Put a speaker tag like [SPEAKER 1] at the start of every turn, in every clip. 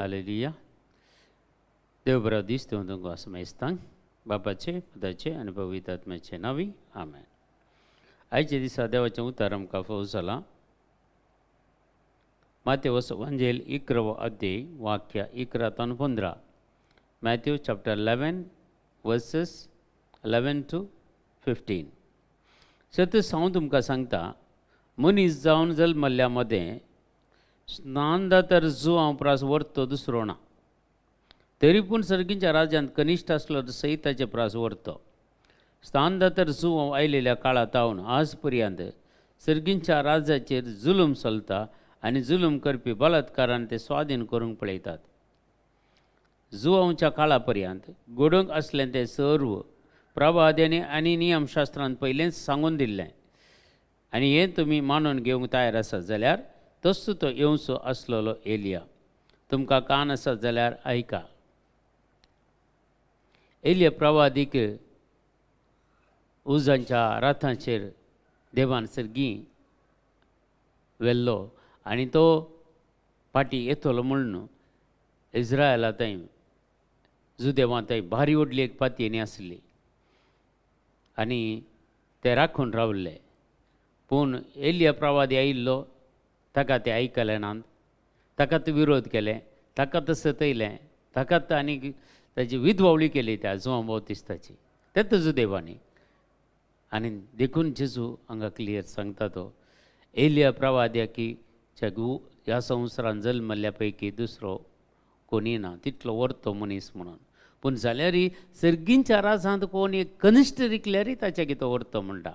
[SPEAKER 1] Hallelujah. देव बरो दीस दिवं तुमकां समेस्तांक, बापाचे, पुताचे आनी पवित्र आत्म्याचे नांवी, आमेन. आयच्या दिसा देवाचें उतर आमकां फावो जालां मातेवस वंजेल 11वो अध्याय, वाक्य 11 तावन 15. Matthew chapter 11, verses 11 to 15. सतच हांव तुमकां सांगता, मनीस जावन जल्मल्ल्या मदें स्नानदातर जुवांव प्रास व्हरतो दुसरो ना. तरी पूण सर्गींच्या राज्यांत कनिश्ठ आसलो सयत ताचे प्रास व्हरतो. स्नानदातर जुवांव आयलेल्या काळा तावन आज पर्यंत सर्गींच्या राज्याचेर जुलूम चलता आनी जुलूम करपी बलात्कारान ते स्वाधीन करूंक पळयतात. जुवांवच्या काळा पर्यंत घडूंक आसलें तें सर्व प्रवाद्यांनी आनी नियमशास्त्रान पयलेंच सांगून दिल्लें. आनी हें तुमी मानून घेवंक तयार आसात जाल्यार तसो तो येवचो आसलेलो एलिया. तुमकां कान आसत जाल्यार आयका. एलिया प्रवादीक उजांच्या रथाचेर देवान सर्गी व्हेल्लो आनी तो फाटीं येतलो म्हणून इस्रायला थंय, जुदेवां थंय भारी व्हडली एक पातयेनी आसली आनी ते राखून रावले. पूण एलिया प्रवादी आयिल्लो ताका ते आयकले नात. ताका ते विरोध केले, ताका ते सतयलें, ताका ते आनी ताची विधवावळी केली त्या जुवां बाप्तिस्ताची तेच जुदेवांनी. आनी देखून जेजू हांगा क्लियर सांगता, तो एलिया प्रवाद्या की ह्या संवसारान जल्मल्ल्या पैकी दुसरो कोणी ना तितलो व्हरतो मनीस म्हणून. पूण जाल्यारय सर्गींच्या राजांत कोण एक कनिश्ठ रिकल्यारय ताच्या कितें व्हरतो म्हणटा.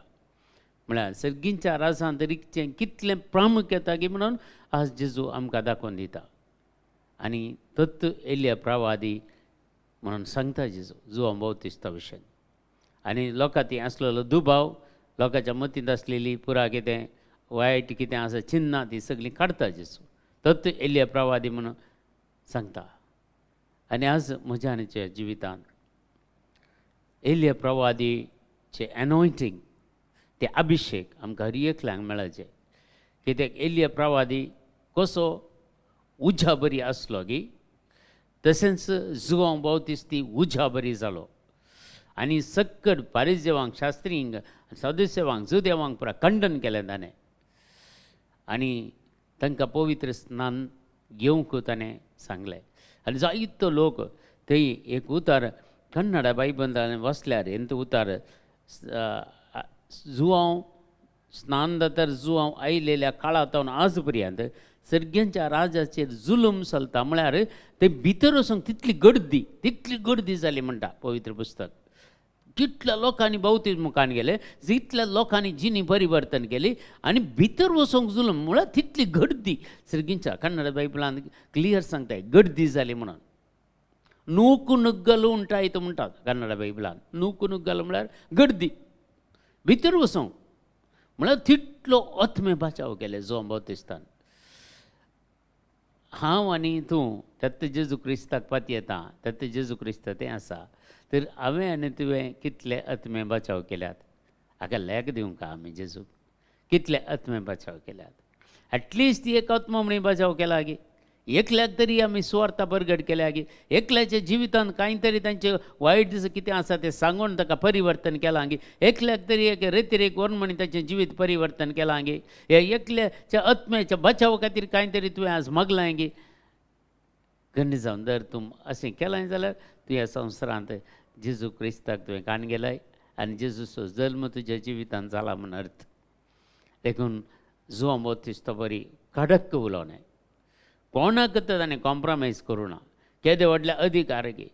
[SPEAKER 1] म्हळ्यार सर्गींच्या राजांत रिकचें कितलें प्रामुख्यता की म्हणून आज जेजू आमकां दाखोवन दिता. आनी तत्त एलिया प्रवादी म्हणून सांगता जेजू जुवां बाप्तिस्ता विशय. आनी लोकां ती आसलेलो दुबाव, लोकांच्या मतींत आसलेली पुरा कितें वायट कितें आसा चिन्नां, ती सगळीं काडटा जेजू. तत्त एलिया प्रवादी म्हणून सांगता. आनी आज म्हज्या आनी जिवितांत एलिया प्रवादीचे एनॉयटींग, ते अभिशेक आमकां हर एकल्यांक मेळचे. कित्याक एलिया प्रवादी कसो उज्या बरी आसलो गी, तशेंच जुवांव बाप्तिस्ती उज्या बरी जालो आनी सक्कड पारिजेवांक, शास्त्रींक, सदस्यवांक, जुदेवांक पुरा खंडन केलें ताणें आनी तांकां पवित्र स्नान घेवंक ताणें सांगलें. आनी जायतो लोक थंय एक उतार कन्नडा बायबलान वाचल्यार एंत उतार, जुवांव स्नान जातर जुवांव आयलेल्या काळा तावन आज पर्यंत सर्ग्यांच्या राजाचेर जुलूम चलता. म्हळ्यार ते भितर वचूंक तितली गर्दी, तितली गर्दी जाली म्हणटा पवित्र पुस्तक. कितल्या लोकांनी बाप्तीज्म मुखान गेले, जितल्या लोकांनी जिणी परिवर्तन केली आनी भितर वचूंक जुलूम, म्हळ्यार तितली गर्दी. सर्गींच्या कन्नड बायबलान क्लियर सांगताय गर्दी जाली म्हणून. ನೂಕು ನುಗ್ಗಲು ಉಂಟಾಯಿತು म्हणटात कन्नड बायबलान. नूकु नुग्गल म्हळ्यार गर्दी भितर वचूंक. म्हळ्यार तितलो आत्मे बचाव केले जुवांव बाप्तिस्तान. हांव आनी तूं तेत्त जेजू क्रिस्ताक पातयेता, तेत्त जेजू क्रिस्त तें आसा. तर हांवें आनी तुवें कितले आत्मे बचाव केल्यात? हाका लेख दिवंक आमी जेजूक कितले आत्मे बचाव केल्यात? एटलिस्ट एक आत्मो म्हणी बचाव केला गी? एकल्याक तरी आमी सुवार्ता परगट केल्या गी? एकल्याच्या जिवितांत कांय तरी तांचे वायट दीस कितें आसा तें सांगून ताका परिवर्तन केलां गी? एकल्याक तरी एक रेतिरेक व्हरून म्हणी ताचें जिवीत परिवर्तन केलां गी? हे एकल्याच्या आत्म्याच्या बचावा खातीर कांय तरी तुवें आज मागलां गी? गंड जावन जर तूं अशें केलां जाल्यार तूं ह्या संवसारांत जेजू क्रिस्ताक तुवें कान गेलाय आनी जेजूचो जल्म तुज्या जिवितांत जाला म्हण अर्थ. देखून जुवां बाप्तिस्ता बरी कडक उलोवणें, कोणाक तर ताणें कॉम्प्रोमायज करूं ना. केदे व्हडले अधिकार गी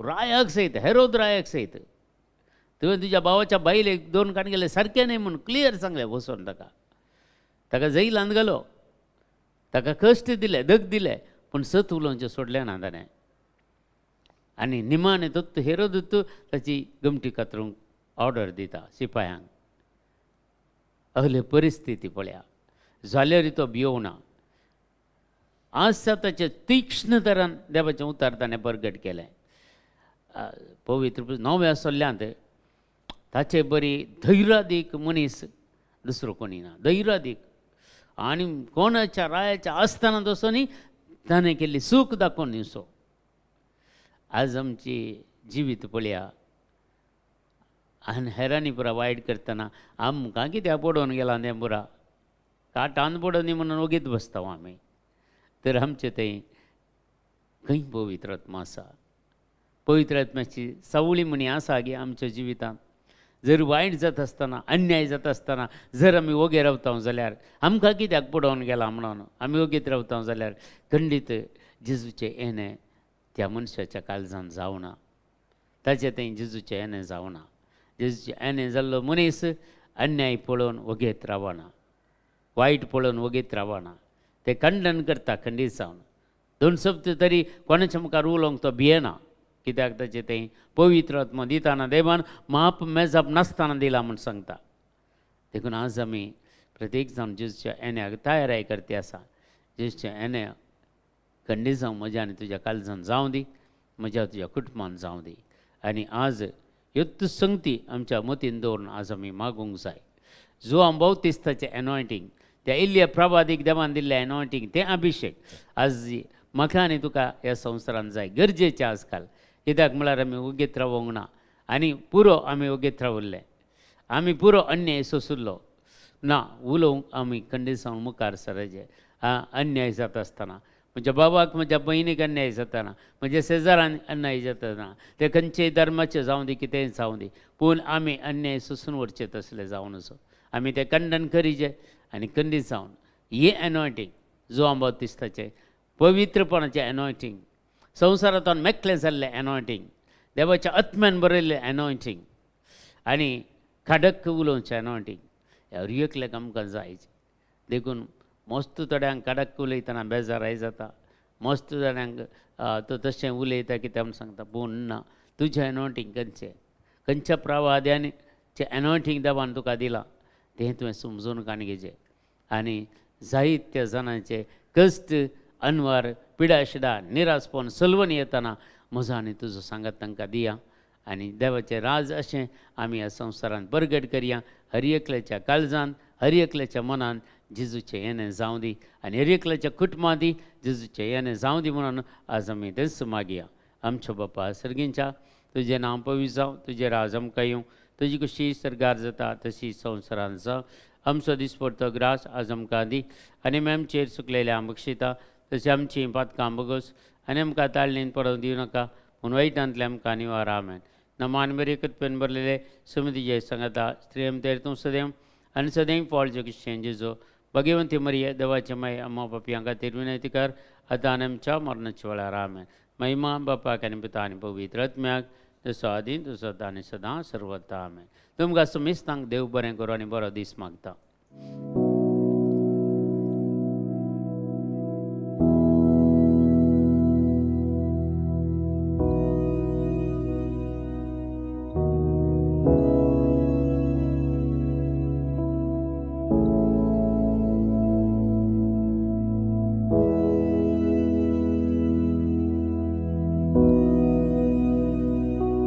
[SPEAKER 1] रायाक सयत, हेरोद रायाक सयत, तुवें तुज्या भावाच्या बायलेक दोन काण गेले सारकें न्हय म्हूण क्लियर सांगलें वचोन ताका. ताका जैलांत घालो, ताका कश्ट दिले, दग दिले, पूण सत उलोवचें सोडलें ना ताणें. आनी निमाणें तो हेरोदूत ताची गमटी कातरूंक ऑर्डर दिता सिपायांक. असली परिस्थिती पळया, जाल्यार तो भियोवना. आज ताचें तीक्ष्ण तरान देवाचें उतार ताणें परगट केलें. पवित्र नव्या सल्ल्यांत ताचे बरी धैर्यादीक मनीस दुसरो कोणी ना. धैर्यादीक आनी कोणाच्या रायाच्या आसतना तसो न्ही. ताणें केल्ली चूक दाखोवन दिवचो. आज आमची जिवीत पळया आनी हेरांनी पुरा वायट करतना आमकां कित्याक पडोवन गेलां तें पुरा काटान पडोवन म्हणून ओगीत बसता आमी. तर आमचें थंय खंय पवित्र आत्मा आसा? पवित्र आत्म्याची सावळी म्हणी आसा गे आमच्या जिवितांत? जर वायट जाता आसतना, अन्याय जाता आसतना जर आमी ओगे रावता जाल्यार आमकां कित्याक पडोवन गेलां म्हणून आमी ओगीत रावता जाल्यार खंडीत जेजूचें येणें त्या मनशाच्या काळजान जावना, ताचें थंय जेजूचें येणें जावना. जेजूचें येणें जाल्लो मनीस अन्याय पळोवन ओगेत रावना, वायट पळोवन ओगीत रावना, ते खंडन करता खंडीत जावन. दोन शब्द तरी कोणाच्या मुखार उलोवंक तो भियेना, कित्याक ताचें तें पवित्र आत्मा दिताना देवान माप मेजाप नासतना दिला म्हूण सांगता. देखून आज आमी प्रत्येक जावन जेजूच्या येण्याक तयाराय करती आसा. जेजूच्या येण्या खंडीत जावं म्हज्या आनी तुज्या काळजान जावं दी, म्हज्या तुज्या कुटुंबान जावं दी. आनी आज ह्योच संगती आमच्या मतीन दवरून आज आमी मागूंक जाय. जो आम बावतिस्ताचें एनॉयटींग, त्या इल्ल्या प्रभादीक देवान दिल्लें एनॉयटींग, तें अभिशेक आज म्हाका आनी तुका ह्या संवसारान जाय, गरजेचें आजकाल. कित्याक म्हळ्यार आमी ओगीत रावोंक ना आनी पुरो आमी ओगीत रावल्ले, आमी पुरो अन्याय सोंशिल्लो ना. उलोवंक आमी खंडीत जावन मुखार सरचें. अन्याय जाता आसतना म्हज्या बाबाक, म्हज्या भयणीक अन्याय जाताना, म्हज्या शेजारान अन्याय जाताना, ते खंयचेय धर्माचे जावं दी, कितेंय जावं दी, पूण आमी अन्याय सोंसून वरचे तसले जावन असो आमी तें खंडन करीचें आनी खंडीत जावन हे एनॉयटींग जो आंबो तिस्ताचें पवित्रपणाचें एनॉयटींग, संवसारांतल्यान मेकळें जाल्लें एनॉयटींग, देवाच्या आत्म्यान बरयल्लें एनॉयटींग आनी खाडक उलोवचें एनॉयटींग हर एकल्याक आमकां जायचें. देखून मस्त थोड्यांक कडक उलयतना बेजाराय जाता, मस्त थोड्यांक तो तशें उलयता कितें म्हूण सांगता, पूण ना, तुजें एनॉयटींग खंयचें, खंयच्या प्रवाद्यान जें एनॉयटींग देवान तुका दिलां तें तुवें समजून काण घेवचें. आनी जायत्या जाणांचे कश्ट, अनवार, पिडाशिडा, निरासपण सलवण येतना म्हजो आनी तुजो सांगात तांकां दिया आनी देवाचें राज अशें आमी ह्या संवसारांत परगट करया. हर एकल्याच्या काळजान, हर एकल्याच्या मनान जेजूचें येणें जावं दी आनी हर एकल्याच्या कुटुंबांत जेजूचें येणें जावं दी म्हणून आज आमी तेंच मागया. आमच्या बापा सर्गींच्या, तुजें नांव पवित्र जावं, तुजें राज आमकां येवं, तुजी कशी सर्गार जाता तशी संवसारांत जावं. आमचो दिसपडतो ग्रास आज आमकां दी आनी आमी आमचेर चुकलेल्या आमकां बक्षिता तशी आमची पातकां बगस आनी आमकां ताळणीन पडोवंक दिवं नाका, पूण वायटांतले आमकां निवार. आमेन. नमान बरी कृपेन भरलेले समितीचे सांगता स्त्रियम तेर तूं सदैव आनी सदैव फळ जगें जेजो भगवंती मरिये देवाचे माय अम्मा पापयां खातीर विनंती कर आतां आनी आमच्या मरणाच्या वेळार. आमेन. महिमा बापाक आनी पुता आनी पवित्र आत्म्याक, जसो आदी तसो आतां आनी सदां सर्वता. आमेन. तुमकां समेस्तांक देव बरें करूं आनी बरो दीस मागता.